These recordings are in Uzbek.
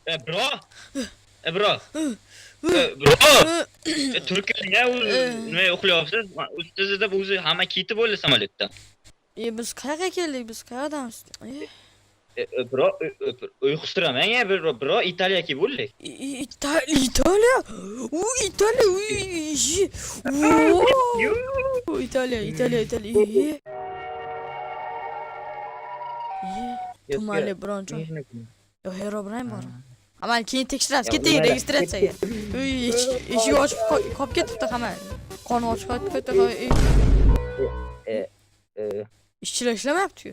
Bro. Bro. Bro. Turkiyaga nima uxlayapsiz? Ustingizda o'zi hamma ketib bo'ldi samolyotdan. Biz qayerga keldik? Biz qayerdamiz? Bro, uyqusiramang, bro, bro, Italiyaga kelib bo'ldik. Italiya. U Italiya. U Italiya, Italiya, Italiya. Tumanli biron joy. Yo, Herobrine bor. Amal keyin tekshiramiz. Keting registratsiyaga. Uy, eshik ochib qolib ketibdi hamma. Qon ochib qolib ketdi. Ishchilar ishlamayapti-ku.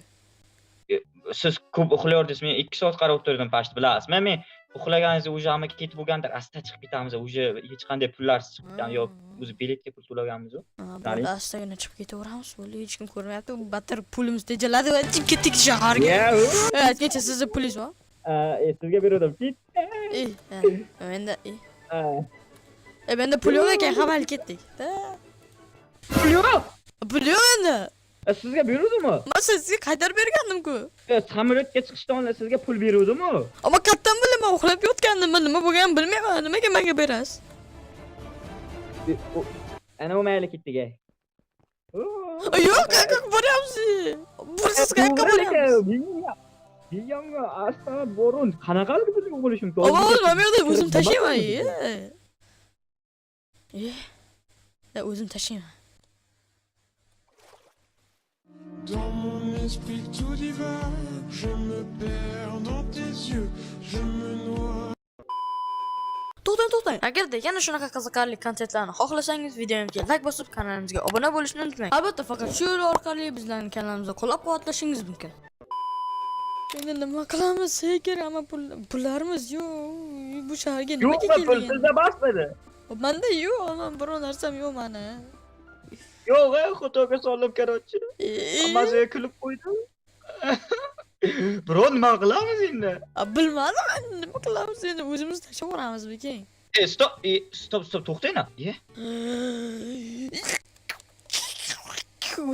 Siz ko'p uxlayordingiz, men 2 soat qarab o'tirdim pashт, bilasizmi? Men uxlaganingizda уже hamma ketib bo'lgandir, asta chiqib ketamiz, уже hech qanday pullarsiz chiqib ketamiz, yo o'zi biletga pul to'laganmiz-ku. Bo'ldi, astagina chiqib ketaveramiz. Bo'ldi, hech kim ko'rmayapti. Battar pulimiz tejaladi va chiqib ketdik shaharga. Aytgancha sizni pulingiz bor? Sizga beruvdim. Ket. Menda menda pul yo'q ekan, hamma ketdik. Pul yo'q. Pul yo'q endi. Sizga beruvdimi? Men sizga qaytarib bergandim-ku. Samolyotga chiqishdan oldin sizga pul beruvdimi? Ammo qayerdan bilaman, uxlab yotgandim, men nima bo'lganini bilmayman. Nimaga menga berasiz? Ana u mayli ketdik. Yo'q, qayerga boryapsiz? Pulsiz qayerga boryapsiz? Miyamga asta borun. Qanaqalik pul yo'q bo'lishi mumkin? Ammo o'zim mana bu yerda o'zim tashlayman. O'zim tashlayman. Dans mon esprit tout divague, je me perds dans tes yeux, je me noie. To'xtang, to'xtang. Agarda yana shunaqa qiziqarli kontentlarni xohlasangiz, videomizga like bosib, kanalimizga obuna bo'lishni unutmang. Albatta, faqat shu yo'l orqali bizlarning kanalimizga qo'llab-quvvatlashingiz mumkin. Endi nima qilamiz? Hacker, hamma pullarimiz yo'q. Bu shaharga nimaga Yo'qmi pul keldik? sizda bosmadi? Menda yo'q, men biror narsam yo'q mani. Yo'q, xudoga solib, короче. Hammasiga kulib qo'ydi. Bro, nima qilamiz endi? Bilmadim, nima qilamiz endi? O'zimiz tashlab yuboramizmi? Stop, stop, stop, to'xtang.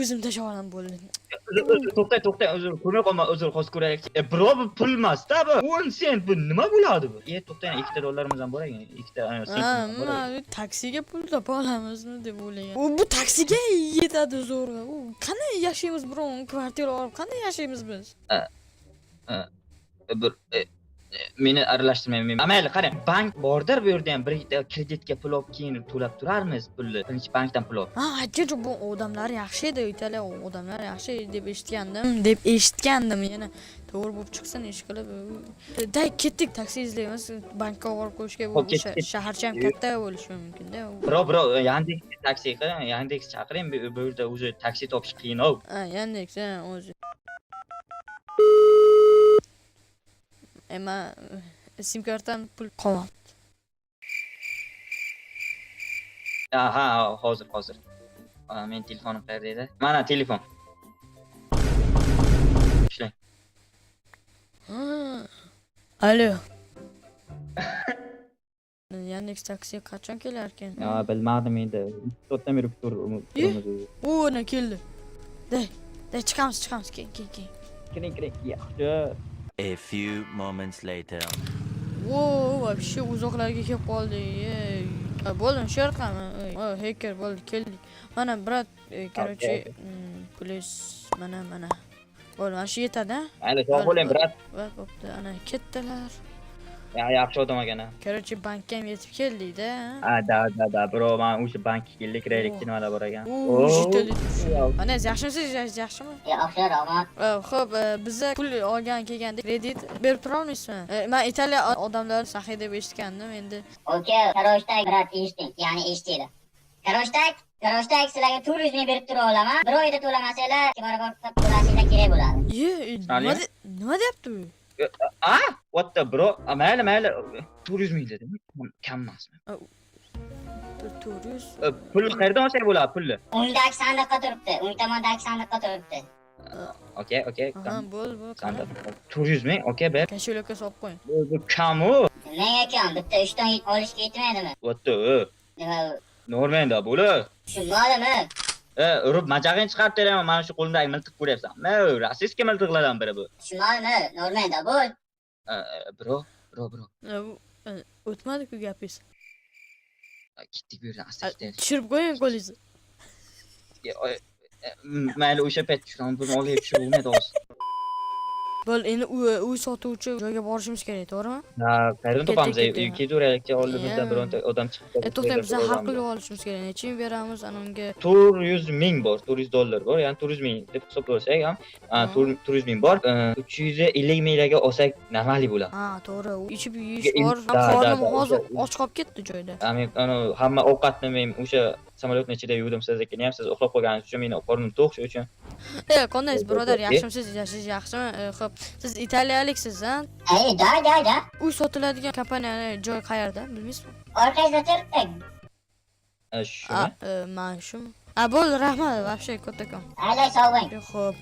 O'zim tashlab yuboraman bo'ldi. To'xtang, to'xtang, uzr, ko'rmay qolma, uzr, hozir ko'raylik. Bro, bu pul emas-da bu. 10 sent bu nima bo'ladi bu? To'xtang, ikkita dollarimiz ham bor ekan, ikkita sentimiz ham bor ekan. Taksiga pul topa olamizmi deb o'ylagan. U bu taksiga yetadi zo'rg'a. U qanday yashaymiz biron kvartira olib, qanday yashaymiz biz? Bir meni aralashtirmang. Mayli, qarang, bank bordir bu yerda ham, bir ikkita kreditga pul olib keyin to'lab turarmiz pulni. Birinchi bankdan pul olib. Ha, aytgancha bu odamlar yaxshi edi, Italiya odamlar yaxshi deb eshitgandim, deb eshitgandim. Yana to'g'ri bo'lib chiqsin ish qilib. Day ketdik, taksi izlaymiz, bankka borib qo'yishga. Bu shaharcha ham katta bo'lishi mumkin-da. Bro, bro, Yandex taksi qiling, Yandex chaqiring, bu yerda o'zi taksi topish qiyin-ov. Ha, Yandex, ha, o'zi. Man sim kartam pul qolmabdi. Ha, hozir, hozir. Men telefonim qayerda edi? Mana telefon. Ushlang. Alo. Yandex taksi qachon kelarkan? Ya, bilmadim endi. Soatdan beri kutib turamiz. U ana keldi. Day, day chiqamiz, chiqamiz, keyin, keyin, keyin. Kiring, kiring. Yaxshi. A few moments later. Wo, вообще uzoqlarga kelib qoldik. Bo'ldi, shu yoqami? Hacker bo'ldi, keldik. Mana brat, короче, pulis mana mana. Bo'ldi, mana shu yetadi, ha? Mayli, sog' bo'ling, brat. Va bo'pti, ana ketdilar. Ya, yaxshi odam ekan. Короче, bankka ham yetib keldik-da. Ha, da, da, da, bro, mana o'sha bankka keldik, kiraylik, nimalar bor ekan. Mana yaxshimisiz, yaxshimi? Yaxshi, rahmat. Xo'p, biza pul olgan kelgandik, kredit berib tura olmaysizmi? Men Italiya odamlari saxiy deb eshitgandim endi. Okey, короче, brat, eshiting, ya'ni eshitinglar. Короче, sizlarga 400 ming berib tura olaman. Bir oyda to'lamasanglar, ikki barobar qilib to'lashinglar kerak bo'ladi. Nima deyapti u? A, what the bro? Mayli, mayli. 400 ming dedimi? Kam emasmi? 400. Pulni qayerdan olsak bo'ladi pulni? O'ngdagi sandiqqa turibdi, o'ng tomondagi sandiqqa turibdi. Okey, okey. Aha, bo'ldi, bo'ldi. Sandiq. 400 ming, okey, ber. Kошелekka solib qo'ying. Bu kam-u. Nega kam? Bitta 3 ton olishga yetmaydimi? What the? Nima u? Normanda bo'la. Tushunmadimi? Urib majag'ingni chiqarib beraman, mana shu qo'limdagi miltiq ko'ryapsanmi? Rossiyskiy miltiqlardan biri bu. Tushunmadimi? Normanda bo'l. Bro, Bro, bro. O'tmadi-ku gapingiz. Ketdik bu yerdan, asta ketaylik. Tushirib qo'ying qo'lingizni. Mayli, o'sha payt tushiraman, buni olib tushirib bo'lmaydi hozir. Bo'l, endi uy sotuvchi joyga borishimiz kerak, to'g'rimi? Ha, qayerdan topamiz? Ketdik. Ketaveraylik, oldimizdan bironta odam chiqib To'xtang, biz har xil olishimiz kerak. Necha ming beramiz ana unga? 400 ming bor, $400 bor, ya'ni 400 ming deb hisoblasak ham, 400 ming bor. 350 minglarga olsak normali bo'ladi. Ha, to'g'ri. U ichib yeyish bor. Qornim hozir och qolib ketdi joyda. Men ana hamma ovqatni men o'sha samolyotning ichida yuvdim siznikini ham, siz uxlab qolganingiz uchun meni qornim to'q shu uchun. Qandaysiz, birodar, yaxshimisiz? Siz yaxshimi? Xo'p, siz italiyaliksiz, ha? Ey, da, da, da. Uy sotiladigan kompaniyani joyi qayerda, bilmaysizmi? Orqangizda turibdi. Shumi? Mana shumi? Ha, bo'ldi, rahmat, вообще kattakon. Alay sog' bo'ling. Xo'p,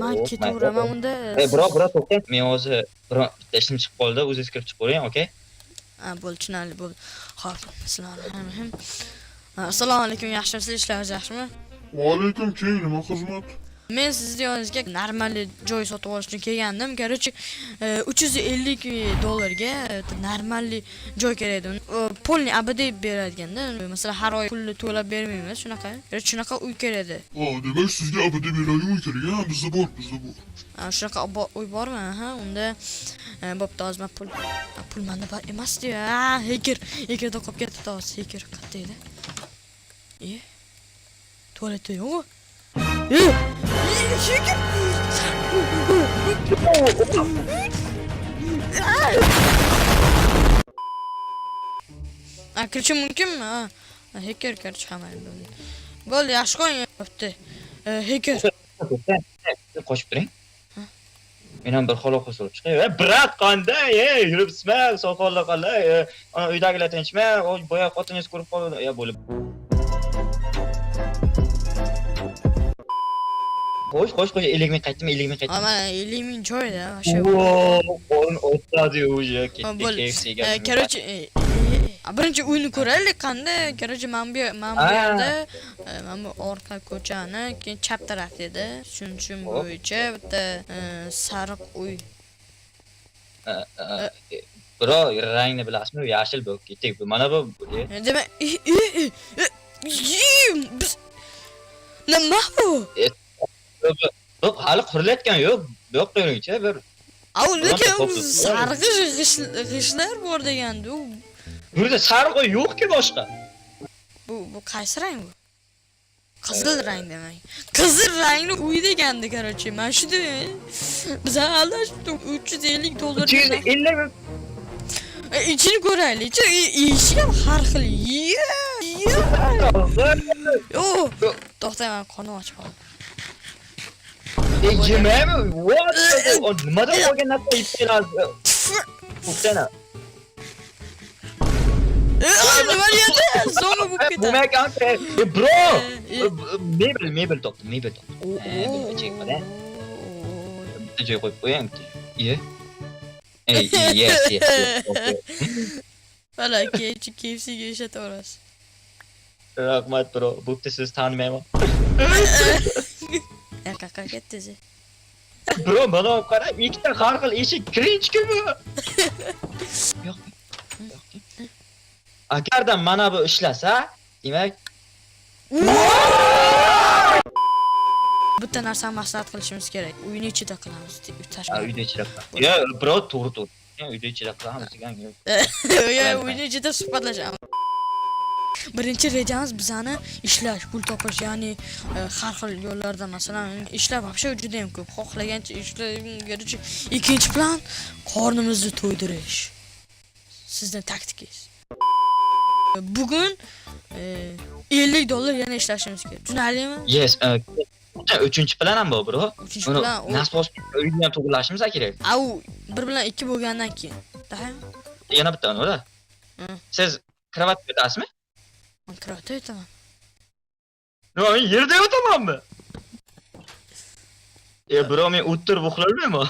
men ketaveraman unda. Bro, bro, to'xtang. Men hozir biron bitta ishim chiqib qoldi, o'zingiz kirib chiqib ko'ring, okey? Ha, bo'ldi, tushunarli bo'ldi. Xo'p, bismillahirrohmanirrohim. Assalomu alaykum, yaxshimisiz, ishlaringiz yaxshimi? Va alaykum, keyin nima xizmat? Men sizni yoningizga normal joy sotib olish uchun kelgandim. Короче, $350 normal joy kerak edi. Polni abadiy beradiganda, masalan, har oy pulni to'lab bermaymiz, shunaqa. Короче, shunaqa uy kerak edi. Ha, demak sizga abadiy beradigan uy kerak, ha? Bizda bor, bizda bor. Shunaqa uy bormi? Ha, unda bo'pti, hozir men pul menda bor emas-di. Ha, hakerda qolib ketdi hozir. Haker qayerda edi? Tualetda yo'q. Haker! Ha, kirishim mumkinmi? Ha, hacker короче, hamma bo'ldi. Bo'ldi, yaxshi qo'ying. Bo'pti. Hacker. Qochib turing. Men ham bir hol ahvol so'rab chiqay. Brat, qanday? Yuribsizmi? Soqolli qalay? Ana uydagilar tinchmi? Boya xotiningiz ko'rib qoldi. Ya bo'lib. Xo'sh, xo'sh, xo'sh, 50 ming qaytdimi? 50 ming qaytdimi? Mana 50 ming joyda, вообще. Qo'lin o'tadi уже, ketdi KFCga. Короче, birinchi uyni ko'raylik qanday. Короче, mana bu yerda, mana bu orqa ko'chani, keyin chap taraf edi. Tushunchim bo'yicha bitta sariq uy. Bro, rangni bilasizmi? Yashil bo'lib ketdik. Mana bu. Demak, biz nima bu? Bu hali qurilayotgan yo'q. Bu yoqqa yuringchi bir. Au, lekin sarg'ish g'ishtlar bor degandi u. Bu yerda sariq uy yo'q-ku boshqa. Bu qaysi rang bu? Qizil rang demak. Qizil rangli uy degandi, короче. Mana shu biz aldashibdi $350. 350 ming. Ichini ko'raylik. Eshik ham har xil. Yo'q. To'xtang, men qornim ochib qoldi. Yemaymi? What? Nimadan qolgan narsa yeb keladi? To'xtang. Nima deyapti? Zo'rg'a bo'lib ketadi. Bo'lmayotgan. Bro! Mebel topdim, mebel topdim. Bitta joy qo'yib qo'ying, bitta. Iye. Yes, yes. Mana KFCga ishlataverasiz. Rahmat, bro. Bo'pti, sizni tanimayman. Qayerga ketdingiz? Bro, mana olib qara, ikkita har xil eshik, cringe-ku bu. Yo'q. Yo'q. Agarda mana bu ishlasa, demak bitta narsani maslahat qilishimiz kerak. Uyni ichida qilamiz, tashqari. Uyda ichida qilamiz. Yo, bro, to'g'ri, to'g'ri. Uyda ichida qilamiz degan yo'q. Yo, uyni ichida suhbatlashamiz. Birinchi rejamiz bizani ishlash, pul topish, ya'ni har xil yo'llarda, masalan, ishlar вообще juda ham ko'p. Xohlagancha ishlash. Ikkinchi plan qornimizni to'ydirish. Sizning taktikangiz. Bugun $50 yana ishlashimiz kerak. Tushunarlimi? Yes, uchinchi plan ham bor, bro. Uchinchi Uni plan nasos uyni ham to'g'rilashimiz kerak. Au, 1 bilan 2 bo'lgandan keyin. Da? Yana bitta uni, Siz kravatda yotasizmi? Men kravatda yotaman. Nima, men yerda yotamanmi? Bro, men o'tirib uxlolmayman.